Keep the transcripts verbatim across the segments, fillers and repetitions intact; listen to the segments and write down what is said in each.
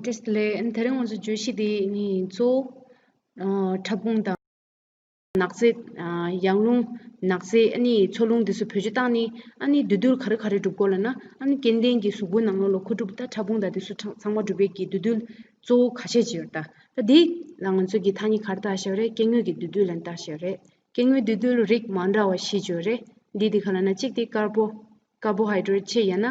བཀྲ་ཤིས་བདེ་ལེགས། ཨ་ནི་དེ་རིང་ང་ཚོ་བརྗོད་གཞི་དེ་ནི་གཙོ་བོ་ཨ་ཕྲ་ཕུང་དང་ནག་རྫས། ཨ་ཡང་རླུང་། ནག་རྫས། ཨ་ནི་འཚོ་རླུང་དེ་ཚོ་བེད་སྤྱོད་བཏང་ནས་ཨ་ནི་འདུས་རྡུལ་ག་རེ་ག་རེ་འགྲུབ་དགོས་ལབ་ན། ཨ་ནི་སྐྱེ་ལྡན་གྱི་གཟུགས་པོའི་ནང་ལོགས་ལ་མཁོ་སྒྲུབ་ད་ཕྲ་ཕུང་དང་དེ་ཚོ་ཚང་མ་འགྲུབ་པའི་གི་འདུས་རྡུལ་གཙོ་བོ་ཁ་ཤས་ཅིག་ཡོད་རེད་ད། ད་དེ་ལ་ང་ཚོ་གི་ཐ་སྙད་ག་རེ་བཏགས་བཞག་ཡོད་རེད། སྐྱེ་དངོས་ཀྱི་འདུས་རྡུལ་ལབ་ནས་བཏགས་བཞག་ཡོད་རེད། སྐྱེ་དངོས་འདུས་རྡུལ་རིགས་མ་འདྲ་བ་བཞི་ཅིག་ཡོད་རེད། འདི་དེ་ག་ལབ་ན། གཅིག་དེ་ཀར་པོ། ཀར་པོ་ཧའི་ཌྲེ་ཊི་བྱས། ཡང་ན་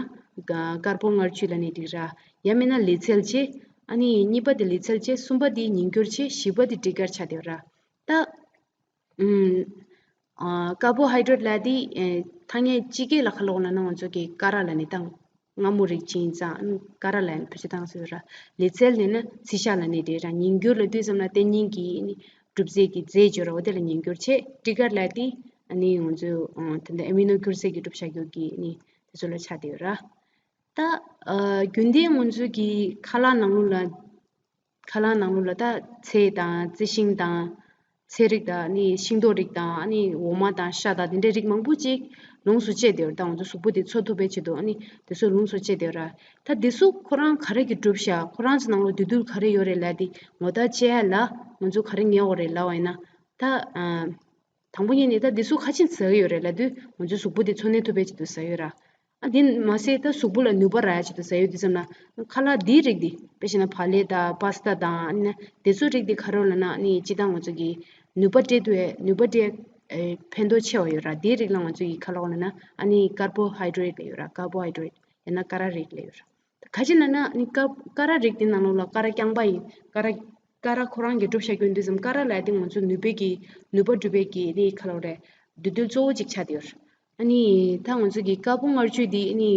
ཀ་ཀར་པོ་མངར་ཆུ་ལབ་ནས་འགྲིག་ར། ཡང་མིན་ན་ལེ་ཚན་བྱས། ཨ་ནི་གཉིས་པ་དེ་ལེ་ཚན་བྱས། གསུམ་པ་དེ་ཉིས་འགྱུར་བྱས། བཞི་པ་དེ་ཊི་གར་ཆགས་བསྡད་ཡོད་ར། ད་ཨུམ། ཨ་ཀར་པོ་ཧའི་ཌྲེ་ཊི་ལབ་དེ་ཨེ་ཐ་སྙད་སྤྱི་སྐད་ལ་ག་རེ་ལབ་དགོས་ལབ་ན། ང་ཚོ་གིས་ཀ་ར་ལབ་ནས་བཏང་། མངར་མོ་རིགས་ཅིག་ཡིན་ཙང་ཀ་ར་ལབ་ནས་བེད་སྤྱོད་བཏང་ཟེར་ཡོད་ར། ལེ་ཚན་ལབ་ན་ཚིལ་ཤ་ལབ་ནས་འགྲིག་ར། ཉིས་འགྱུར་ལབ་དུས་ཙམ་ལ་དེ་གཉིས་ཀྱི་ནི་གྲུབ་རྫས་ཀྱི་རྫས་ཡོད་ར། འོ་དེ་ལ་ཉིས་འགྱུར་བྱས། ཊི་གར་ལབ་དེ་ཨ་ནི་ང་ཚོ་ཨ་དེ་འདྲ་ཨེ་མི་ནོ་འགྱུར་རྫས་ཀྱིས་གྲུབ་བཞག་རྒྱུ་གི་ནི་དེ་ཚོ་ལ་ཆགས་བསྡད་ཡོད་ར། ད་ཨ་རྒྱུན་ལྡན་ང་ཚོ་གི་ཁ་ལག་ནང་ལོགས་ལ། ཁ་ལག་ནང་ལོགས་ལ་ད་ཚལ་དང་རྩི་ཤིང་དང་། ཚལ་རིགས་དང་། ཨ་ནི་ཤིང་ཏོག་རིགས་དང་། ཨ་ནི་འོ་མ་དང་ཤ་དང་དེ་འདྲའི་རིགས་མང་པོ་ཅིག་ལོངས་སུ་སྤྱད་བསྡད་ཡོད་ར། ད་ང་ཚོ་གཟུགས་པོ་དེ་འཚོ་ཐུབ་པའི་ཆེད་དུ་ཨ་ནི་དེ་ཚོ་ལོངས་སུ་སྤྱད་བསྡད་ཡོད་ར། ད་དེ་ཚོ་ཁོ་རང་ག་རེ་གིས་གྲུབ་བཞག་ཁོ་རང་ཚོ་ནང་ལོགས་འདུས་རྡུལ་ག་རེ་ཡོད་རེད་ལབ་དེ་ངོ་རྟགས་དཔྱད་ཡ་ལ་ང་ཚོ་ག་རེ་ཉར་དགོས་རེད་ལབ་པ་ཡིན་ན། ད་ཨ་དང་པོ་ཉིད་ནས་ད་འདི་ཚོ་ག་རེ་བྱས་ནས་ཟ་གི་ཡོད་རེད་ལབ་དུས། ང་ཚོའི་གཟུགས་པོ་དེ་འཚོ་གནས་ཐུབ་པའི་ཆེད་དུ་ཟ་ཡོད་ར། ཨ་དེ་མ་ཟད་ད་གཟུགས་པོ་ལ་ནུས་པ་རག་ཡ་ཆེད་དུ་ཟ་ཡོད་དུས་ཙམ་ལ། ཁ་ལག་འདིའི་རིགས་འདི་དཔེ་བཞག་ན་བག་ལེབ་དང་པཱ་སི་ཏ་དང་། ཨ་ནི་དེ་ཚོའི་རིགས་འདི་ག་རེ་ལབ་ན། ཨ་ནི་སྤྱིར་བཏང་ང་ཚོ་གི་ནུས་པ་སྤྲད་ཐུབ་པའི། ནུས་པ་སྤྲད་ཨེ་ཕན་ཐོགས་ཆེ་བ་ཡོད་ར། དེའི་རིགས་ལ་ང་ཚོ་གི་ག་རེ་ལབ་དགོས་ལབ་ན། ཨ་ནི་ཀར་པོ་ཧའི་ཌྲེ་ཊི་ལབ་ཡོད་ར། ཀར་པོ་ཧའི་ཌྲེ་ཊི་ཡང་ན་ཀ་ར་རིགས་ལབ་ཡོད་ར། ག་རེ་བྱས་ནས་ལབ་ན་ནི་ཀ་ཀ་ར་རིགས་དེ་ནང་ལོགས་ལ་ཀ་ར་རྐྱང་པ་ཡིན། ཀ་ར་ཀ་ར་ཁོ་རང་གིས་གྲུབ་བཞག་རྒྱུ་ཡིན་དུས་ཙམ། ཀ་ར་ལབ་དེ་ང་ཚོ་ནུས་པའི་གི་ནུས་པ་སྒྲུབ་པའི་གི་ནི་ག་རེ་ལབ་དགོས་རེད། འདུས་རྡུལ་གཙོ་བོ་གཅིག་ཆགས་བསྡད་ཡོད་རེད། ཨ་ནི་ད་ང་ཚོ་གི་ཀར་པོ་མངར་ཆུ་འདི་ནི་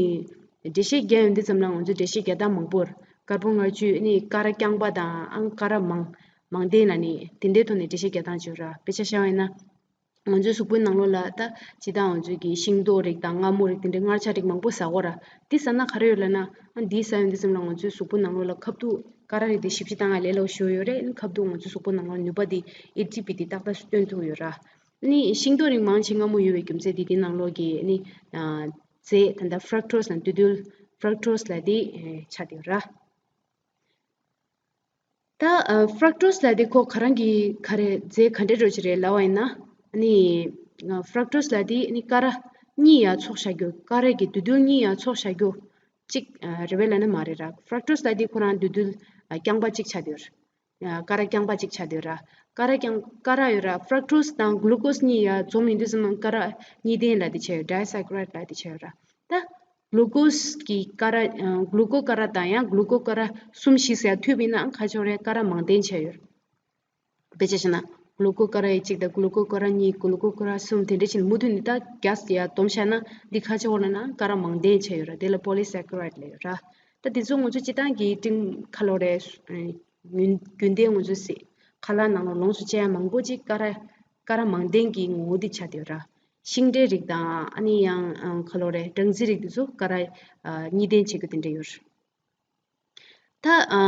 འགྲེལ་བཤད་རྒྱག་ཡོང་དུས་ཙམ་ལ་ང་ཚོ་འགྲེལ་བཤད་རྒྱག་སྟངས་མང་པོ་ཡོད་རེད། ཀར་པོ་མངར་ཆུ་ནི་ཀ་ར་རྐྱང་པ་དང་། ཨང་ཀ་ར་མང་མང་ལྡན་ལབ་ནི་དེ་འདྲའི་ཐོག་ནས་འགྲེལ་བཤད་རྒྱག་སྟངས་ཅིག་ཡོད་ར། དཔེ་ཆ་བཞག་པ་ཡིན་ན། ང་ཚོའི་གཟུགས་པོའི་ནང་ལོགས་ལ་ད་སྤྱིར་བཏང་ང་ཚོའི་གི་ཤིང་ཏོག་རིགས་དང་མངར་མོ་རིགས་དེ་འདྲའི་མངར་ཆ་རིགས་མང་པོ་ཟ་གི་ཡོད་ར། འདི་ཟ་ན་ག་རེ་ཡོད་ལབ་ན། ཨ་འདི་ཟ་ཡོང་དུས་ཙམ་ལ་ང་ཚོའི་གཟུགས་པོའི་ནང་ལོགས་ལ་ཁ་ཐུག་ཀ་ར་རིགས་དེ་ཞིབ་ཞིབ་བཏང་ཡ་ལས་སླ་པོ་ཞེ་པོ་ཡོད་རེད། ཨ་ནི་ཁ་ཐུག་ང་ཚོའི་གཟུགས་པོའི་ནང་ལོགས་ནུས་པ་དེ་ཨེ་ཊི་པི་དེ་ཏག་ཏག་སྟོན་ཐུབ་ཀྱི་ཡོད་ར། ཨ་ནི་ཤིང་ཏོག་རིགས་མང་ཆེ་མངར་མོ་ཡོད་པའི་རྒྱུ་མཚན་དེ་དེའི་ནང་ལོགས་ཀྱི་ཨ་ནི་ཨ་རྫས་ད་ལྟ་ཕ་རཀ་ཊོ་སི་ལབ་འདུས་རྡུལ་ཕ་རཀ་ཊོ་སི་ལབ་དེ་ཨེ་ཆགས་བསྡད་ཡོད་ར། ད་ཨ་ཕ་རཀ་ཊོ་སི་ལབ་དེ་ཁོ་ག་རང་གི་ག་རེ་རྫས་ག་འདྲ་འདྲ་ཅིག་རེད་ལབ་པ་ཡིན་ན། ཨ་ནི་ཨ་ཕ་རཀ་ཊོ་སི་ལབ་དེ་ཨ་ནི་ཀ་ར་གཉིས་ཡར་ཚོགས་བཞག་རྒྱུ། ཀ་ར་གི་འདུས་རྡུལ་གཉིས་ཡར་ཚོགས་བཞག་རྒྱུ་གཅིག་ཨ་རེད་པས་ལབ་ན་མ་རེད་ར། ཕ་རཀ་ཊོ་སི་ལབ་དེ་ཁོ་རང་འདུས་རྡུལ་ཨ་རྐྱང་པ་གཅིག་ཆགས་བསྡད་ཡོད་ར། ཨ་ཀ་ར་རྐྱང་པ་གཅིག་ཆགས་བསྡད་ཡོད་ར། ཀ་ར་རྐྱང་ཀ་ར་ཡོད་ར། ཕ་རཀ་ཊོ་སི་དང་གླུ་ཀོ་སི་གཉིས་ཡར་འཛོམས་ཡོང་དུས་ཙམ་ཀ་ར་གཉིས་ལྡན་ལབ་དེ་ཆགས་ཡོད། ཌའི་སེ་ཀ་རའི་ཌི་ལབ་དེ་ཆགས་ཡོད་ར། ད་གླུ་ཀོ་སི་གི་ཀ་ར་ཨ་གླུ་ཀོ་ཀ་ར་དང་ཡང་གླུ་ཀོ་ཀ་ར་གསུམ་བཞི་ཟེར་མཐུད་པ་ཡིན་ན་ཨང་ག་ཆགས་རེད། ཀ་ར་མང་ལྡན་ཆགས་ཡོད། དཔེ་ཆ་བཞག་ན་གླུ་ཀོ་ཀ་ར་གཅིག་དང་གླུ་ཀོ་ཀ་ར་གཉིས། གླུ་ཀོ་ཀ་ར་གསུམ། དེ་འདྲ་བྱས་ནས་མུ་མཐུད་ནས་ད་རྒྱ་ཡར་བསྡོམས་བཞག་ན་འདི་ག་ཆགས་ཡོད་ལབ་ན་ཀ་ར་མང་ལྡན་ཆགས་ཡོད་ར། དེ་ལ་པོ་ལི་སེ་ཀ་རའི་ཌི་ལབ་ཡོད་ར། ད་དེ་ཚོ་ང་ཚོ་སྤྱིར་བཏང་གི་ཀྲིམ་ག་རེ་ལབ་དགོས་རེད། རྒྱུན་རྒྱུན་ལྡན་ང་ཚོ་སི་ཁ་ལག་ནང་ལ་ལོངས་སུ་སྤྱད་ཡ་མང་པོ་ཅིག་ཀ་ར་ཀ་ར་མང་ལྡན་གྱི་ངོ་བོ་འདི་ཆགས་བསྡད་ཡོད་ར། ཤིང་འབྲས་རིགས་དང་ཨ་ནི་ཡང་ཨ་ག་རེ་ལབ་དགོས་རེད། སྦྲང་རྩི་རིགས་དེ་ཚོ་ཀ་ར་ཨ་གཉིས་ལྡན་བྱེད་རྒྱུ་དེ་འདྲ་ཡོད་རེད། ད་ཨ་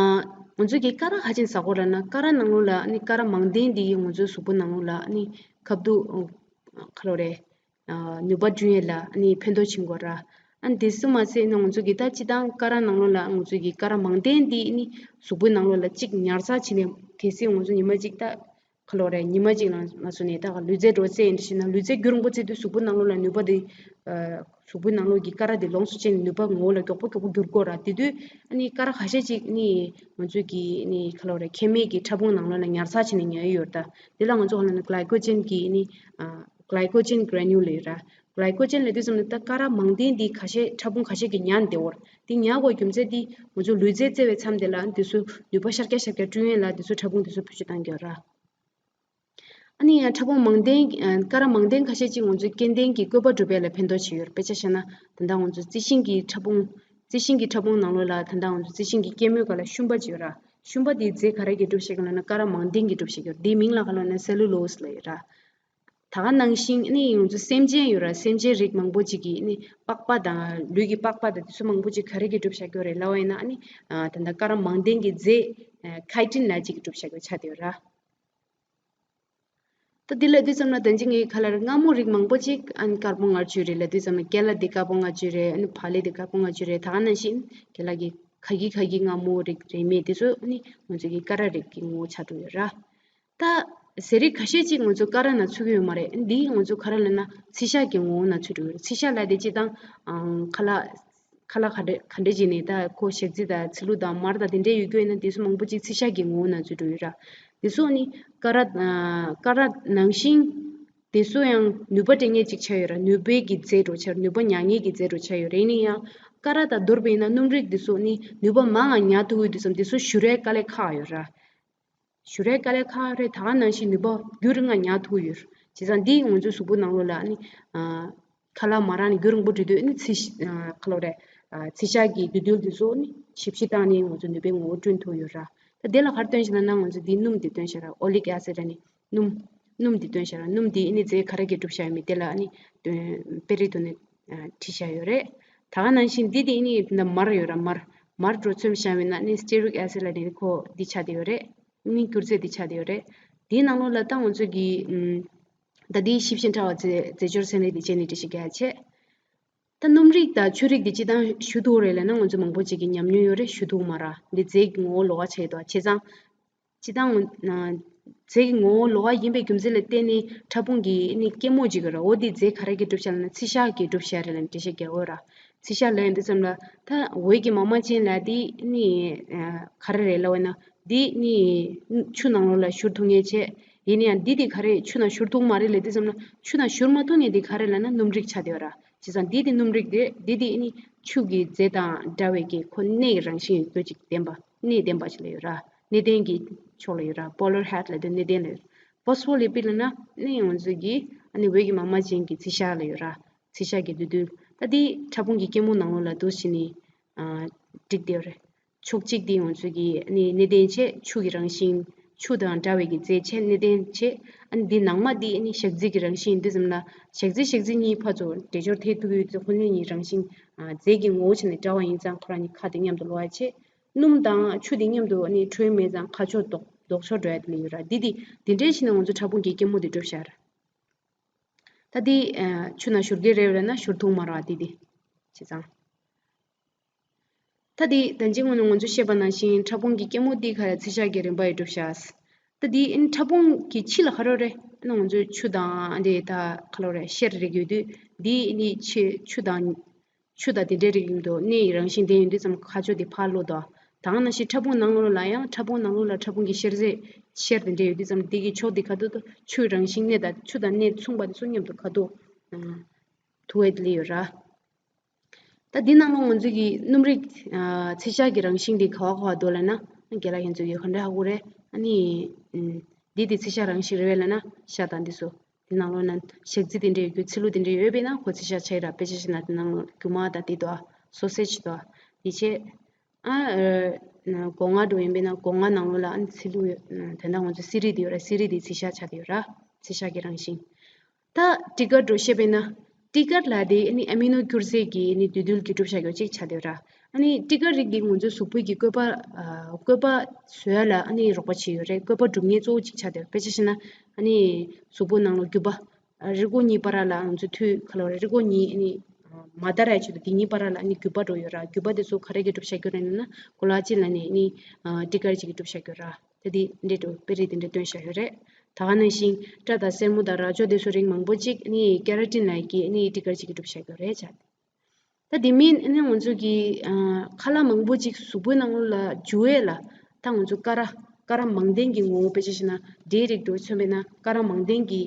ང་ཚོ་གིས་ཀ་ར་ག་རེ་བྱས་ནས་ཟ་དགོས་ལབ་ན། ཀ་ར་ནང་ལོགས་ལ་ཨ་ནི་ཀ་ར་མང་ལྡན་འདི་ཡིས་ང་ཚོའི་གཟུགས་པོ་ནང་ལོགས་ལ་ཨ་ནི་ཁ་ཐུག་ཨ་ག་རེ་ལབ་དགོས་རེད། ཨ་ནུས་པ་བསྐྲུན་ཡས་ལ་ཨ་ནི་ཕན་ཐོགས་ཕྱིན་དགོས་ར། ཨ་ནི་དེ་ཙམ་མ་ཟད་ནི་ང་ཚོ་གི་ད་སྤྱིར་བཏང་ཀ་ར་ནང་ལོགས་ལ་ང་ཚོ་གི་ཀ་ར་མང་ལྡན་འདི་ཨ་ནི་གཟུགས་པོའི་ནང་ལོགས་ལ་གཅིག་ཉར་ཚགས་བྱས་ནས། གལ་སྲིད་ང་ཚོ་ཉི་མ་གཅིག་ད་ག་རེ་ལབ་དགོས་རེད། ཉི་མ་གཅིག་ལ་མ་སོང་ནས་ད་ལུས་རྩལ་འགྲོ་རྩེད་ཡིན་ཞེ་ན། ལུས་རྩལ་རྒྱུན་རིང་པོ་རྩེད་དུས་གཟུགས་པོའི་ནང་ལོགས་ལ་ནུས་པ་དེ་ཨ་གཟུགས་པོའི་ནང་ལོགས་ཀྱི་ཀ་ར་དེ་ལོངས་སུ་སྤྱད་ནས་ནུས་པ་ངོ་བོ་ལ་མགྱོགས་པོ་མགྱོགས་པོ་འགྱུར་གྱི་ཡོད་ར། དེ་དུས་ཨ་ནི་ཀ་ར་ཁ་ཤས་ཅིག་ནི་ང་ཚོས་ཀྱི་ནི་ག་རེ་ལབ་དགོས་རེད། མཁལ་མའི་གི་ཕྲ་ཕུང་ནང་ལོགས་ལ་ཉར་ཚགས་བྱས་ནས་ཉར་ཡོད་ར། ད་དེ་ལ་ང་ཚོ་ག་རེ་ལབ་ན་གླའི་ཀོ་ཇེན་གྱི་ནི་ཨ་གླའི་ཀོ་ཇེན་གྷི་རེ་ནིའུ་ལབ་ཡོད་ར། གླའི་ཀོ་ཇེན་ལབ་དུས་ཙམ་ནས་ད་ཀ་ར་མང་ལྡན་འདི་ཁ་ཤས་ཕྲ་ཕུང་ཁ་ཤས་ཀྱིས་ཉར་བསྡད་ཡོད་ར། འདི་ཉར་དགོས་རྒྱུ་མཚན་འདི་ང་ཚོ་ལུས་རྩལ་རྩེ་བའི་མཚམས་དེ་ལ་འདི་ཚོ་ནུས་པ་ཤར་རྒྱག་ཤར་རྒྱག་བསྐྲུན་ཡས་ལ་འདི་ཚོ་ཕྲ་ཕུང་འདི་ཚོ་བེད་སྤྱོད་བཏང་གི་ཡོད་ར། ཨ་ནི་ཡང་ཕྲ་ཕུང་མང་ལྡན་ཨ་ཀ་ར་མང་ལྡན་ཁ་ཤས་ཅིག་ང་ཚོའི་སྐྱེ་ལྡན་གྱི་བཀོད་པ་སྒྲུབ་ཡས་ལ་ཕན་ཐོགས་བྱེད་ཡོད་ར། དཔེ་ཆ་བཞག་ན་ད་ལྟ་ང་ཚོ་རྩི་ཤིང་གི་ཕྲ་ཕུང་། རྩི་ཤིང་གི་ཕྲ་ཕུང་ནང་ལོགས་ལ་ད་ལྟ་ང་ཚོ་རྩི་ཤིང་གི་སྐྱེད་མོས་སྒང་ལ་ཤུན་པ་ཅིག་ཡོད་ར། ཤུན་པ་དེའི་རྫས་ག་རེ་གིས་གྲུབ་བཞག་གི་ལབ་ན་ཀ་ར་མང་ལྡན་གྱིས་གྲུབ་བཞག་གི་ཡོད་ར། དེའི་མིང་ལ་ག་རེ་ལབ་ན་སེ་ལུ་ལོ་སི་ལབ་ཡོད་ར། ད་ག་ནང་བཞིན་ཨ་ནི་ང་ཚོ་སེམས་ཅན་ཡོད་ར། སེམས་ཅན་རིགས་མང་པོ་ཅིག་གི་ཨ་ནི་པགས་པ་དང་། ལུས་ཀྱི་པགས་པ་དང་དེ་ཚོ་མང་པོ་ཅིག་ག་རེ་གིས་གྲུབ་བཞག་གི་ཡོད་རེད་ལབ་པ་ཡིན་ན། ཨ་ནི་ཨ་ད་ལྟ་ཀ་ར་མང་ལྡན་གྱི་རྫས་ཨ་ཁའི་ཊིན་ལབ་ཅིག་གིས་གྲུབ་བཞག་གི་ཆགས་བསྡད་ཡོད་ར། ད་འདི་ལབ་དུས་ཙམ་ལ་ད་ཅི་ངས་ག་རེ་ལབ་རེད། མངར་མོ་རིགས་མང་པོ་ཅིག་ཨ་ནི་ཀར་པོ་མངར་ཆུ་རེད་ལབ་དུས་ཙམ་ལ། ཀེ་ལ་འདི་ཀར་པོ་མངར་ཆུ་རེད། ཨ་ནི་བག་ལེབ་འདི་ཀར་པོ་མངར་ཆུ་རེད། ད་ག་ནང་བཞིན་ཀེ་ལ་གི་ ག་གི་ག་གི་མངར་མོ་རིགས་རེད་མེད་དེ་ཚོ་ནི་ང་ཚོ་གི་ཀ་ར་རིགས་ཀྱི་ངོ་བོ་ཆགས་འགྲོ་ཡོད་ར། ད་ཟས་རིགས་ཁ་ཤས་ཅིག་ང་ཚོ་ཀ་ར་ནང་ཚུད་ཀྱི་ཡོད་མ་རེད། འདི་ང་ཚོ་ག་རེ་ལབ་ན་ཚིལ་ཤ་གི་ངོ་བོ་ནང་ཚུད་འགྲོ་ཡོད་རེད། ཚིལ་ཤ་ལབ་དེ་སྤྱིར་བཏང་ཨང་ཁ་ལག་ཁ་ལག་ག་འདྲ་ག་འདྲ་ཅིག་ནས་ད་ཁོ་ཞག་རྩི་དང་ཚིལ་ལུ་དང་མར་དང་དེ་འདྲས་ཡོད་རྒྱུ་ཡིན་ན་དེ་ཚོ་མང་པོ་ཅིག་ཚིལ་ཤ་གི་ངོ་བོ་ནང་ཚུད་འགྲོ་ཡོད་ར། དེ་ཚོ་ནི་ཀ་ར་ཀ་ར་ནང་བཞིན་དེ་ཚོ་ཡང་ནུས་པ་སྤྲད་མཁན་ཅིག་ཆགས་ཡོད་ར། ནུས་པའི་གི་རྫས་འགྲོ་ཆགས་ནུས་པ་ཉག་ཉེས་ཀྱི་རྫས་འགྲོ་ཆགས་ཡོད་རེད། ཡིན་ན་ཡང་ཀ་ར་དང་དོར་བ་ཡིན་ན་སྣུམ་རིགས་དེ་ཚོ་ནི་ནུས་པ་མང་ང་ཉར་ཐུབ་ཡོད་དུས་ཙམ་དེ་ཚོ་བཞུར་ཡས་དཀའ་ལས་ཁག་ཡོད་ར། བཞུར་ཡས་དཀའ་ལས་ཁག་རེད། ད་ག་ནང་བཞིན་ནུས་པ་རྒྱུན་རིང་ང་ཉར་ཐུབ་ཡོད། བྱས་ཙང་འདིས་ང་ཚོའི་གཟུགས་པོ་ནང་ལོགས་ལ་ནི་ཨ་ཁ་ལག་མ་རག་ནས་རྒྱུན་རིང་པོ་འགྲོ་དུས་ནི་ཚིལ་ཤ་ཨ་ཁ་ལོ་རེད། ཨ་ཚིལ་ཤ་གི་འདུས་རྡུལ་དེ་ཚོ་ནི་ཞིབ་ཞིབ་བཏང་ནས་ང་ཚོ་ནུས་པའི་ངོ་བོ་བསྐྲུན་ཐུབ་ཡོད་ར། ད་དེ་ལ་ག་རེ་སྟོན་བཞག་ན་ང་ཚོ་འདི་སྣུམ་འདི་སྟོན་བཞག་ར། ཨོ་ལིག་ཨེ་སིད་ནི་སྣུམ། སྣུམ་འདི་སྟོན་བཞག་ར། སྣུམ་འདི་ནི་རྫས་ག་རེ་གི་གྲུབ་བཞག་ཡོད་མེད་དེ་ལ་ནི་སྟོན་དཔེ་རིས་ཐོག་ནས་ཨ་བྲིས་བཞག་ཡོད་རེད། ད་ག་ནང་བཞིན་འདི་དེ་ནི་མར་ཡོད་ར། མར་མར་འགྲོ་ཚོད་བཞག་ཡོད་ན་ནི་སི་ཊི་རིག་ཨེ་སིད་ལ་ནི་ཁོ་འདི་ཆགས་བསྡད་ཡོད་རེད། ནི་སྐྱུར་རྫས་འདི་ཆགས་བསྡད་ཡོད་རེད། དེའི་ནང་ལོགས་ལ་ད་ང་ཚོ་གི་ཨམ་ད་དེའི་ཞིབ་ཅིང་ཕྲ་བ་རྫས་རྫས་སྦྱོར་ཚན་རིག་འདི་བྱས་ནས་འགྲེལ་བཤད་རྒྱག་ཡ་བྱས། ད་སྣུམ་རིགས་དང་ཆུ་རིགས་འདི་སྤྱིར་བཏང་བཞུ་ཐུབ་རེད་ལབ་ན་ང་ཚོ་མང་པོ་ཅིག་གིས་ཉམས་མྱོང་ཡོད་རེད། བཞུ་ཐུབ་མ་རེད། འདི་རྫས་ཀྱི་ངོ་བོ་ལོགས་ཀ་ཆགས་ཡོད་དོ། བྱས་ཙང་སྤྱིར་བཏང་ང་རྫས་ཀྱི་ངོ་བོ་ལོགས་ཀ་ཡིན་པའི་རྒྱུ་མཚན་ལ་བརྟེན་ནས་ཕྲ་ཕུང་གི་ནི་སྐྱེད་མོས་ཅིག་ཡོད་རེད། འོ་འདི་རྫས་ག་རེ་གི་གྲུབ་བྱ་ལབ་ན་ཚིལ་ཤ་གི་གྲུབ་བྱ་རེད་ལབ་ནས་འགྲེལ་བཤད་རྒྱག་གི་ཡོད་ར། ཚིལ་ཤ་ལབ་ཡོང་དུས་ཙམ་ལ་ད་འོད་ཀྱི་མ་མ་ཅན་ལབ་དེ་ནི་ཨ་ག་རེ་རེད་ལབ་པ་ཡིན་ན་འདི་ནི་ཆུ་ནང་ལོགས་ལ་བཞུར་ཐུབ་མཁན་བྱས། ཡིན་ན་ཡང་འདི་དེ་ག་རེ་ཆུ་ནང་བཞུར་ཐུབ་མ་རེད་ལབ་དུས་ཙམ་ལ་ཆུ་ནང་བཞུར་མ་ཐུབ་མཁན་དེ་ག་རེ་ལབ་ན་སྣུམ་རིགས་ཆགས་བསྡད་ཡོད་ར། བྱས་ཙང་འདི་དེ་སྣུམ་རིགས་དེ་འདི་དེ་ནི་ཆུ་གི་རྫས་དང་འདྲ་བའི་གི་ཁོ་གནས་ཀྱི་རང་བཞིན་ཡོད་རྒྱུ་ཅིག་ལྡན་པ། གནས་ལྡན་པ་ཞིག་ལ་ཡོད་ར། གནས་ལྡན་གྱི་ཕྱོགས་ལ་ཡོད་ར། པོ་ལར་ཧེཌ་ལབ་དུས་གནས་ལྡན་ལ་ཡོད། ཕོ་སི་ཕོ་ལི་པིཌ་ལབ་ན་ནི་ང་ཚོ་གི་ཨ་ནི་འོད་ཀྱི་མ་མ་ཅན་གྱི་ཚིལ་ཤ་ལ་ཡོད་ར། ཚིལ་ཤ་གི་འདུས་རྡུལ། ད་འདི་ཕྲ་ཕུང་གི་སྐྱེད་མོས་ནང་ལོགས་ལ་འདུ་བྱས་ནས་ཨ་བསྒྲིགས་བསྡད་ཡོད་རེད། ཕྱོགས་གཅིག་འདི་ང་ཚོ་གི་ཨ་ནི་གནས་ལྡན་བྱས། ཆུ་གི་རང་བཞིན། ཆུ་དང་འདྲ་བའི་གི་རྫས་བྱས་གནས་ལྡན་བྱས། ཨ་ནི་འདི་ནང་མ་འདི་ཨ་ནི་ཞག་རྩི་གི་རང་བཞིན་འདི་ཙམ་ལ་ཞག་རྩི་ཞག་རྩི་གཉིས་ཕར་ཚུར་འདྲེས་སྦྱོར་ཐེབས་ཐུབ་ཡོད་ཚེ་ཁོ་གཉིས་གཉིས་རང་བཞིན་ཨ་རྫས་ཀྱི་ངོ་བོ་བྱས་ནས་འདྲ་བ་ཡིན་ཙང་ཁོ་རང་གཉིས་ཁ་དེ་མཉམ་དུ་ལོག་ཡ་བྱས། སྣུམ་དང་ཆུ་དེ་མཉམ་དུ་ཨ་ནི་འཕྲོད་མེད་ཙང་ཁ་ཕྱོགས་ལྡོག་ལྡོག་ཕྱོགས་འགྲོ་ཡ་དེ་ལ་ཡོད་ར། འདི་དེ་དེ་འདྲའི་ཕྱིན་ན་ང་ཚོ་ཕྲ་ཕུང་གི་སྐྱེད་མོས་དེ་གྲུབ་བཞག་ར། ད་འདི་ཨ་ཆུ་ནང་བཞུར་གི་རེད་ལབ་ན་བཞུར་ཐུབ་མ་རེད་བ། འདི་དེ་བྱས་ཙང་། ད་འདི་ད་ཅི་སྔོན་ནས་ང་ཚོས་བཤད་པ་ནང་བཞིན་ཕྲ་ཕུང་གི་སྐྱེད་མོས་འདི་ག་རེ་ཚིལ་ཤ་གི་རིམ་པ་ཡིས་གྲུབ་བཞག་ད་འདི་ཨ་ནི་ཕྲ་ཕུང་གི་ཕྱི་ལ་ག་རེ་རེད། ཨ་ནི་ང་ཚོས་ཆུ་དང་འདི་ད་ག་ལོ་རེད། གཤེར་རིགས་ཡོད་དུས་འདི་ཨ་ནི་ཆུ་ཆུ་དང་ཆུ་དང་དེ་འདྲའི་རིགས་ཡིན་དུས་གནས་ཡི་རང་བཞིན་ལྡན་ཡོད་དུས་ཙམ་ཁ་ཕྱོགས་དེ་ཕར་ལོག་དོ། ད་ག་ནང་བཞིན་ཕྲ་ཕུང་ནང་ལོགས་ལ་ཡང་ཕྲ་ཕུང་ནང་ལོགས་ལ་ཕྲ་ཕུང་གི་གཤེར་རྫས་གཤེར་དེ་འདྲ་ཡོད་དུས་ཙམ་དེ་གི་ཕྱོགས་དེ་ཁ་ཐུག་ཏུ་ཆུའི་རང་བཞིན་གནས་དང་ཆུ་དང་གནས་མཚུངས་པ་དེ་ཚོ་མཉམ་དུ་ཁ་ཐུག་ཐུག་ཡས་དེ་ལ་ཡོད་ར། ད་འདི་ནང་ལོགས་ང་ཚོ་གི་སྣུམ་རིགས་ཨ་ཚིལ་ཤ་གི་རང་བཞིན་དེ་ག་བ་ག་བ་འདུག་ལབ་ན། རྒན་ལགས་ཁྱེད་ཚོ་གིས་ག་འདྲ་ཧ་གོ་རེད། ཨ་ནི་ཨམ་འདི་དེ་ཚིལ་ཤ་རང་བཞིན་རེད་པས་ལབ་ན་ཤ་དང་འདི་ཚོ། དེ་ནང་ལོགས་ན་ཞག་རྩི་དེ་འདྲ་ཡོད་རྒྱུ། ཚིལ་ལུ་དེ་འདྲ་ཡོད་པས་ན་ཁོ་ཚིལ་ཤ་ཆགས་ར། དཔེ་ཆ་བཞག་ན་དེ་ནང་ལོགས་རྒྱུ་མ་དང་དེ་དོ། སོ་སེ་ཇི་དོ། དེ་བྱས། ཨ་ཨ་སྒོ་ང་འདྲ་ཡིན་པས་ན་སྒོ་ང་ནང་ལོགས་ལ་ཨ་ནི་ཚིལ་ལུ་ཡོད། དེ་འདྲ་ང་ཚོ་སི་རི་དེ་ཡོད་ར། སི་རི་དེ་ཚིལ་ཤ་ཆགས་དེ་ཡོད་ར། ཚིལ་ཤ་གི་རང་བཞིན། ད་ཊི་ཀར་འདྲ་བཤད་པས་ན། ཊི་ཀར་ལབ་དེ་ཨ་ནི་ཨ་མི་ནོ་སྐྱུར་རྫས་ཀྱི་ཨ་ནི་འདུས་རྡུལ་གྱི་གྲུབ་ཆ་ཡོད་ཅིག་ཆགས་དེ་ཡོད་ར། ཨ་ནི་ཊི་ཀར་རིགས་འདི་ང་ཚོའི་གཟུགས་པོའི་གི་བཀོད་པ་ཨ་བཀོད་པ་བཟོ་ཡ་ལ་ཨ་ནི་རོགས་པ་བྱེད་ཡོད་རེད། བཀོད་པ་སྒྲུབ་མཁན་གཙོ་བོ་གཅིག་ཆགས་དེ། དཔེ་ཆ་བཞག་ན་ཨ་ནི་གཟུགས་པོ་ནང་ལ་རྒྱུ་པ་ཨ་རིལ་བུ་གཉིས་བར་ལ་ང་ཚོ་མཐུད་ག་ལ་རིལ་བུ་གཉིས་ཨ་ནི་མ་བརྡར་ཡ་ཆེད་དུ་དེ་གཉིས་བར་ལ་ཨ་ནི་རྒྱུ་པ་འདྲ་ཡོད་ར། རྒྱུ་པ་དེ་ཚོ་ག་རེ་གི་གྲུབ་ཆ་ཡོད་རེད་ན་ཀོ་ལ་ཇིན་ལབ་ནས་ཨ་ནི་ཊི་ཀར་གཅིག་གི་གྲུབ་ཆ་ཡོད་ར། ད་དེ་འདྲས་འདྲ་བོ་དཔེ་རིས་དེ་འདྲ་སྟོན་བཞག་ཡོད་རེད། ད་ག་ནང་བཞིན་སྐྲ་དང་སེན་མོ་དང་རྭ་ཅོ་དེ་ཚོ་རིགས་མང་པོ་ཅིག་ནི་ཀེ་ར་ཊིན་ལབ་ཀྱི་ནི་ཊི་ཀར་གཅིག་གི་གྲུབ་ཆ་ཡོད་རེད་བྱ། ད་དེ་མིན་ནི་ང་ཚོ་གི་ཨ་ཁ་ལག་མང་པོ་ཅིག་གཟུགས་པོའི་ནང་ལ་འཇུ་ཡས་ལ་ད་ང་ཚོ་ཀ་ར་ཀ་ར་མང་ལྡན་གྱི་ངོ་བོ། དཔེ་ཆ་བཞག་ན་འབྲས་རིགས་འདྲ་བོ་མཚོན་པས་ན་ཀ་ར་མང་ལྡན་གྱི་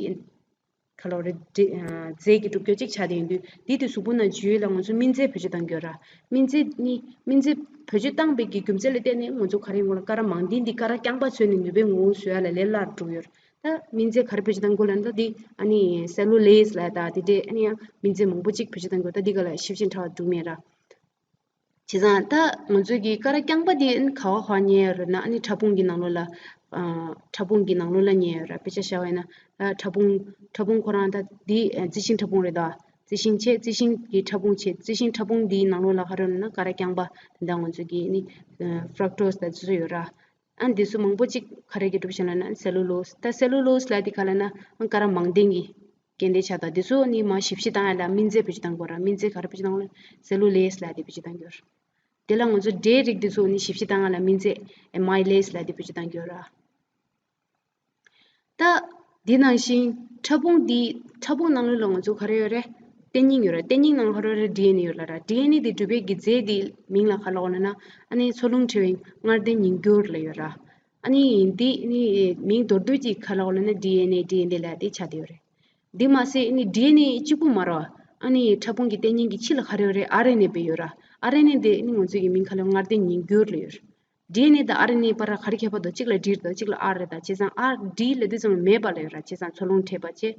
ཁ་ལོ་རེ་འབྲས་ཨ་རྫས་ཀྱི་གྲུབ་རྒྱུ་གཅིག་ཆགས་བསྡད་ཡོང་དུས་འདི་དེ་གཟུགས་པོ་ནང་འཇུ་ཡས་ལ་ང་ཚོ་སྨིན་རྫས་བེད་སྤྱོད་བཏང་གི་ཡོད་ར། སྨིན་རྫས་ནི་སྨིན་རྫས་བེད་སྤྱོད་བཏང་པའི་གི་རྒྱུ་མཚན་ལ་བརྟེན་ནས་ང་ཚོ་ག་རེ་ཡོང་གི་ལབ་ན་ཀ་ར་མང་ལྡན་འདི་ཀ་ར་རྐྱང་པ་བཟོས་ནས་ནུས་པའི་ངོ་བོ་བཟོ་ཡ་ལ་ལས་སླ་རུ་འགྲོ་གི་ཡོད་ར། ད་སྨིན་རྫས་ག་རེ་བེད་སྤྱོད་བཏང་དགོས་ལབ་ན་ད་འདི་ཨ་ནི་སེ་ལུ་ལོ་སི་ལབ་ད་དེ་འདྲས་ཨ་ནི་ཡང་སྨིན་རྫས་མང་པོ་གཅིག་བེད་སྤྱོད་བཏང་དགོས། ད་འདི་ག་ལ་ཞིབ་ཅིང་ཕྲ་བ་འགྲོ་གི་མེད་ར། བྱས་ཙང་ད་ང་ཚོའི་གི་ཀ་ར་རྐྱང་པ་འདི་ཨ་ནི་ག་བ་ག་བ་རྙེད་ཡོད་རེད་ན། ཨ་ནི་ཕྲ་ཕུང་གི་ནང་ལོགས་ལ་ཨ་ཕྲ་ཕུང་གི་ནང་ལོགས་ལ་རྙེད་ཡོད་ར། དཔེ་ཆ་བཞག་པ་ཡིན་ན་ད་ཕྲ་ཕུང་ཕྲ་ཕུང་ཁོ་རང་ད་འདི་ཨ་རྩི་ཤིང་ཕྲ་ཕུང་རེད་ད། རྩི་ཤིང་བྱས། རྩི་ཤིང་གི་ཕྲ་ཕུང་བྱས། རྩི་ཤིང་ཕྲ་ཕུང་འདིའི་ནང་ལོགས་ལ་ག་རེ་ཡོད་ན་ཀ་ར་རྐྱང་པ་དེ་འདྲ་ང་ཚོའི་གི་ཨ་ནི་ཨ་ཕ་རག་ཊོ་སི་ད་དེ་ཚོ་ཡོད་ར། ཨ་འདི་ཚོ་མང་པོ་ཅིག་ག་རེ་གི་གྲུབ་ཆ་ལབ་ན་སེ་ལུ་ལོ་སི། ད་སེ་ལུ་ལོ་སི་ལབ་དེ་ག་ལབ་ན་ཨ་ཀ་ར་མང་ལྡན་གྱི་སྐྱེ་ལྡན་ཆགས་དང་འདི་ཚོ་ནི་མ་ཞིབ་བཤེར་བཏང་ཡ་ལ་སྨིན་རྫས་བེད་སྤྱོད་བཏང་དགོས་ར། སྨིན་རྫས་ག་རེ་བེད་སྤྱོད་བཏང་དགོས་ལབ་ན་སེ་ལུ་ལོ་སི་ལབ་དེ་བེད་སྤྱོད་བཏང་དགོས་ར། དེ་ལ་ང་ཚོ་འབྲས་རིགས་དེ་ཚོ་ནི་ཞིབ་བཤེར་བཏང་ཡ་ལ་མིང་ཚད་amylase ལབ་དེ་བེད་སྤྱོད་བཏང་གི་ཡོད་ར། ད་འདི་ནང་བཞིན་ཕྲ་ཕུང་འདི་ཕྲ་ཕུང་ནང་ལོགས་ལ་ང་ཚོ་ག་རེ་ཡོད་རེད། ལྟེ་སྙིང་ཡོད་ར། ལྟེ་སྙིང་ནང་ལ་ག་རེ་ཡོད་རེད། ཌི་ཨེན་ཨེ་ཡོད་ལ་ར། ཌི་ཨེན་ཨེ་འདི་གྲུབ་པའི་གི་རྫས་འདི་མིང་ལ་ག་ལབ་ལབ་ན་ཨ་ནི་འཚོ་རླུང་བྲལ་བའི་མངར་ལྡན་ཉིང་སྐྱུར་ལབ་ཡོད་ར། ཨ་ནི་འདི་ནི་མིང་མདོར་བསྡུས་ཅིག་ག་ལབ་ལབ་ན་ཌི་ཨེན་ཨེ་ཌི་ཨེན་ཨེ་ལབ་དེ་ཆགས་བསྡད་ཡོད་རེད། འདི་མ་ཟད་ཨ་ནི་ཌི་ཨེན་ཨེ་གཅིག་པུ་མ་རེད། ཨ་ནི་ཕྲ་ཕུང་གི་ལྟེ་སྙིང་གི་ཕྱི་ལ་ག་རེ་ཡོད་རེད། ཨར་ཨེན་ཨེ་དཔེ་ཡོད་ར། ཨར་ཨེན་ཨེ་དེ་ཨ་ནི་ང་ཚོ་གི་མིང་ག་ལབ་མངར་ལྡན་ཉིང་སྐྱུར་ལབ་ཡོད་རེད། ཌི་ཨེན་ཨེ་དང་ཨར་ཨེན་ཨེ་བར་ལ་ག་རེ་ཁྱད་པར་འདུག་གཅིག་ལ་ཌི་རེད་དོ། གཅིག་ལ་ཨར་རེད་ད། བྱས་ཙང་ཨར་ཌི་ལབ་དུས་ཙམ་མེད་པ་ལབ་ཡོད་ར། བྱས་ཙང་འཚོ་རླུང་བྲལ་བ་བྱས།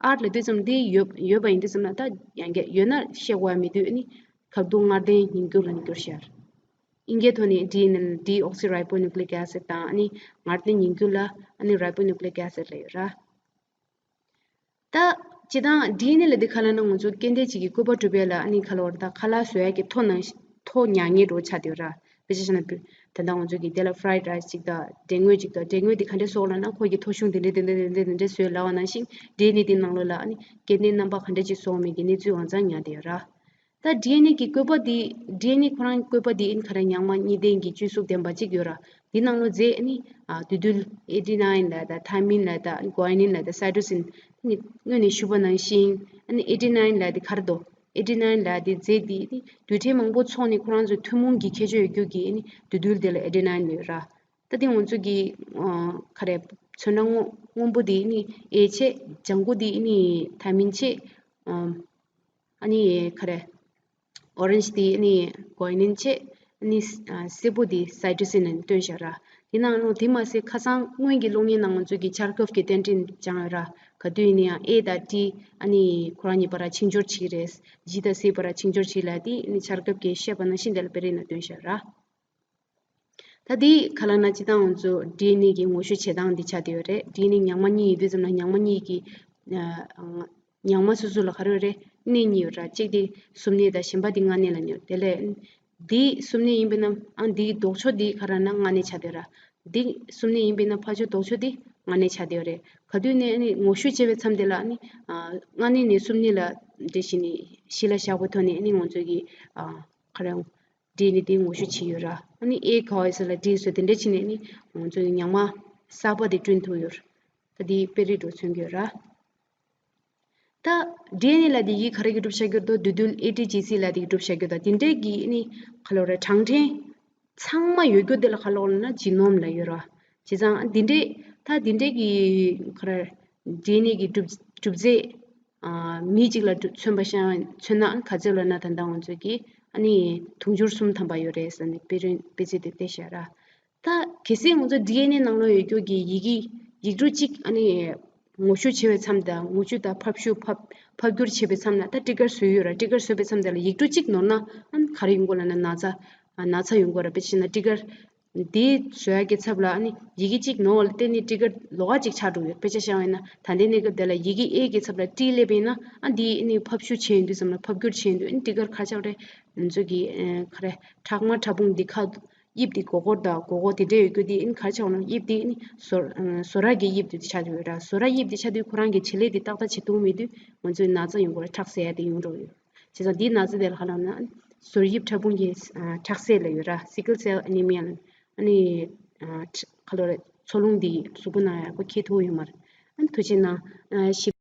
ཨར་ལབ་དུས་ཙམ་དེ་ཡོད་ཡོད་པ་ཡིན་དུས་ཙམ་ལ་ད་ཡང་བསྐྱར་ཡོད་ན་བཤད་དགོས་ཡ་མི་འདུག་ཨ་ནི་ཁ་བསྡུ་མངར་ལྡན་ཉིང་སྐྱུར་ལ་ནི་འགྱུར་ཤར། ཨིན་སྐད་ཐོག་ནས་ཌི་ཨེན་ཨེ་ལ་deoxyribonucleic acid དང་ཨ་ནི་མངར་ལྡན་ཉིང་སྐྱུར་ལ་ཨ་ནི་ribonucleic acid ལབ་ཡོད་ར། ད་སྤྱིར་བཏང་ཌི་ཨེན་ཨེ་ལབ་དེ་ག་ལབ་ན་ང་ཚོ་སྐྱེ་ལྡན་གཅིག་གི་བཀོད་པ་གྲུབ་ཡ་ལ་ཨ་ནི་ག་ལབ་རེད། ད་ཁ་ལག་བཟོ་ཡ་གི་ཐོ་ནང་ཐོ་ཉར་མཁན་འདྲ་བོ་ཆགས་བསྡད་ཡོད་ར། དཔེ་ཆ་བཞག་ན་ད་ལྟ་ང་ཚོ་གི་དེ་ལ་fried rice ཅིག་དང་འབྲས་སྔོན་ཅིག་དང་། འབྲས་སྔོན་དེ་ག་འདྲས་བཟོ་ལབ་ན་ཁོ་གི་ཐོ་གཞུང་དེ་འདྲས་དེ་འདྲས་དེ་འདྲས་དེ་འདྲས་བཟོས་ལབ་པ་ནང་བཞིན་ཌི་ཨེན་ཨེ་དེ་ནང་ལོགས་ལ་ཨ་ནི་སྐྱེ་ལྡན་རྣམ་པ་ག་འདྲས་ཅིག་བཟོ་མིན་གྱི་གནས་ཚུལ་ཨང་གཙང་ཉར་བསྡད་ཡོད་ར། ད་ཌི་ཨེན་ཨེ་གི་བཀོད་པ་འདི་ཌི་ཨེན་ཨེ་ཁོ་རང་བཀོད་པ་འདི་ཨིན་ག་རེ་རྙིང་མ་གཉིས་ལྡན་གྱི་བཅོས་གཟུགས་ལྡན་པ་གཅིག་ཡོད་ར། འདི་ནང་ལོ་རྫས་ཨ་ནི་ཨ་བདུད་འདུལ་adenine ལབ་དང་thymine ལབ་དང་guanine ལབ་དང་cytosine ཨ་ནི་སྔོན་ནས་ཞུས་པ་ནང་བཞིན་ཨ་ནི་adenine ལབ་དེ་ག་རེ་འདུག adenine ལབ་དེ་རྫས་འདི་ཨ་ནི་རྡུལ་ཕྲན་མང་པོ་ཚོགས་ནས་ཁོ་རང་ཚོའི་ཐུན་མོང་གི་ཁྱད་ཆོས་ཡོད་རྒྱུ་གི་ཨ་ནི་བདུད་འདུལ་དེ་ལ་adenine ལབ་ཡོད་ར། ད་དེ་ང་ཚོ་གི་ཨ་ག་རེ་ཚོན་སྣ་སྔོ་སྔོན་པོ་འདི་ཨ་ནི་ཨེ་བྱས། ལྗང་གུ་འདི་ཨ་ནི་thymine བྱས། ཨ་ཨ་ནི་ག་རེ། orange དེ་ཨ་ནི་guanine བྱས། ཨ་ནི་ཨ་སེར་པོ་དེ་cytosine ནས་བཏོན་བཞག་ར། དེ་ནང་ལོ་དེ་མ་ཟད་ཁ་སང་སྔོན་གྱི་གློག་བརྙན་ནང་ང་ཚོ་གི་ཆར་ཁབ་ཀྱི་རྟེན་འབྲེལ་སྦྱངས་ཡོད་ར། ག་དུས་ཡིན་ན་ཡང་ཨེ་དང་ཊི་ཨ་ནི་ཁོ་རང་གཉིས་བར་ཆིང་འབྱོར་བྱེད་ཀྱི་རེད། ཇི་དང་སིའི་བར་ཆིང་འབྱོར་བྱེད་ལ་དེ་ཨ་ནི་ཆར་ཁབ་ཀྱིས་བཤད་པ་ནང་བཞིན་དེ་ལ་དཔེ་རིས་ནང་བཏོན་བཞག་ར། ད་འདི་ག་ལབ་ན་སྤྱིར་བཏང་ང་ཚོ་ཌི་ཨེན་ཨེ་གི་ངོ་བཤུས་བྱེད་སྟངས་འདི་ཆགས་བསྡད་ཡོད་རེད། ཌི་ཨེན་ཨེ་རྙིང་མ་གཉིས་ཡིན་དུས་ཙམ་ལ་རྙིང་མ་གཉིས་ཀྱི་ཨ་རྙིང་མ་སོ་སོ་ལ་ག་རེ་རེད། གནས་གཉིས་ཡོད་ར། གཅིག་དེ་གསུམ་གནས་དང་གཞན་པ་དེ་ལྔ་གནས་ལ་ཉོ། དེ་ལས་འདི་གསུམ་གནས་ཡིན་པས་ན་ཨ་འདི་ལྡོག་ཕྱོགས་འདི་ག་རེ་ན་ལྔ་གནས་ཆགས་བསྡད་ར། འདི་གསུམ་གནས་ཡིན་པས་ན་ཕར་ཕྱོགས་ལྡོག་ཕྱོགས་འདི་ལྔ་གནས་ཆགས་བསྡད་ཡོད་རེད། ག་དུས་ནས་ཨ་ནི་ངོ་བཤུས་བྱས་པའི་མཚམས་དེ་ལ་ཨ་ནི་ཨ་ལྔ་གནས་ནས་གསུམ་གནས་ལ་འདྲ་ཞིག་ནས་གཞི་ལ་བཞག་པའི་ཐོག་ནས་ཨ་ནི་ང་ཚོ་གི་ཨ་ག་རེ། ཌི་ཨེན་ཨེ་དེ་ངོ་བཤུས་བྱས་ཡོད་ར། ཨ་ནི་ཨེ་ག་བ་ཡོད་ས་ལ་ཌི་བཟོས་དེ་འདྲ་བྱས་ནས་ནི་ང་ཚོ་ཡི་རྙིང་མ་གསར་པ་དེ་བསྐྲུན་ཐུབ་ཡོད་ར། ད་དེ་དཔེ་རིས་འདྲ་མཚོན་གྱི་ཡོད་ར། ད་ཌི་ཨེན་ཨེ་ལབ་དེ་ཡི་ག་རེ་གི་གྲུབ་ཆ་གྱུར་ཏོ་བདུད་འདུལ་ཨེ་ཊི་ཇི་སི་ལབ་དེ་གི་གྲུབ་ཆ་གྱུར་ཏོ། དེ་འདྲས་ཀྱི་ནི་ག་ལོ་ར་གྲངས་ཕྲན་ཚང་མ་ཡོད་རྒྱུ་དེ་ལ་ག་ལོ་ལ་ན་ཇི་ནོམ་ལབ་ཡོད་ར། བྱས་ཙང་འདི་འདྲས་ད་འདི་འདྲས་ཀྱི་ག་རེ་ཌི་ཨེན་ཨེ་གི་གྲུབ་གྲུབ་རྫས། ཨ་མི་གཅིག་ལ་གྲུབ་མཚོན་པ་བཤད་མཚོན་ན་ག་ཚོད་ལབ་ན་ད་ལྟ་ང་ཚོ་གི་ཨ་ནི་དུང་ཕྱུར་གསུམ་ཐམ་པ་ཡོད་རེད་ཟེར་ནས་དཔེ་རིས་དཔེ་ཆ་དེ་བལྟས་ཤག་ར། ད་གལ་སྲིད་ང་ཚོ་ཌི་ཨེན་ཨེ་ནང་ལོགས་ཡོད་རྒྱུ་གི་ཡི་གེ་ཡིག་འབྲུ་གཅིག་ཨ་ནི་ངོ་བཤུས་བྱས་པའི་མཚམས་དང་ངོ་བཤུས་དང་ཕབ་བཤུས་ཕབ་ཕབ་བསྒྱུར་བྱས་པའི་མཚམས་ལ་ད་ཊི་ཀར་བཟོས་ཡོད་ར། ཊི་ཀར་བཟོས་པའི་མཚམས་དེ་ལ་ཡིག་འབྲུ་གཅིག་ནོར་ན་ཨ་ནི་ག་རེ་ཡོང་གི་ལབ་ན་ན་ཚ་ན་ཚ་ཡོང་གི་ར། དཔེ་བྱས་ན་ཊི་ཀར་འདི་བཟོ་ཡ་གི་ཚབ་ལ་ཨ་ནི་ཡི་གེ་གཅིག་ནོར་བ་ལ་བརྟེན་ནས་ཊི་ཀར་ལོགས་ཀ་གཅིག་ཆགས་འགྲོ་ཡོད། དཔེ་ཆ་བཞག་པ་ཡིན་ན་ད་ལྟའི་གནས་སྐབས་དེ་ལ་ཡི་གེ་ཨེ་གི་ཚབ་ལ་ཊི་སླེབས་པ་ཡིན་ན་ཨ་འདི་ཨ་ནི་ཕབ་བཤུས་བྱས་ཡོང་དུས་ཙམ་ལ་ཕབ་བསྒྱུར་བྱས་ཡོང་དུས་ཨ་ནི་ཊི་ཀར་ག་རེ་ཆགས་རེད། ང་ཚོ་གི་ཨ་ག་རེ་ཁྲག་དམར་ཕྲ་ཕུང་འདི་ཁ་དབྱིབས་འདི་མགོ་སྐོར་དང་མགོ་སྐོར་དེ་འདྲ་ཡོད་རྒྱུ་དེ་ཨ་ནི་ག་རེ་ཆགས་ཡོང་ན་དབྱིབས་དེ་ཨ་ནི་ཟོར་ཨ་ཟོར་ར་གི་དབྱིབས་དེ་ཆགས་ཡོད་ར། ཟོར་ར་དབྱིབས་དེ་ཆགས་དུས་ཁོ་རང་གི་བྱེད་ལས་དེ་ཏག་ཏག་བྱེད་ཐུབ་མེད་དུས་ང་ཚོའི་ན་ཚ་ཡོང་གི་རེད། ཁྲག་ཟད་ཡ་དེ་ཡོང་འགྲོ་གི་ཡོད། བྱས་ཙང་འདིའི་ན་ཚ་དེ་ལ་ག་ལབ་ན་ཟོར་དབྱིབས་ཕྲ་ཕུང་གི་ཁྲག་ཟད་ལབ་ཡོད་ར། Sickle cell anemia ལབ། ཨ་ནི་ཁ་ལོ་རེད། འཚོ་རླུང་འདི་གཟུགས་པོ་ནང་ཡག་པོ་འཁྱེར་ཐུབ་ཡོད་མ་རེད། ཨ་ནི་ཐུགས་རྗེ་གནང་།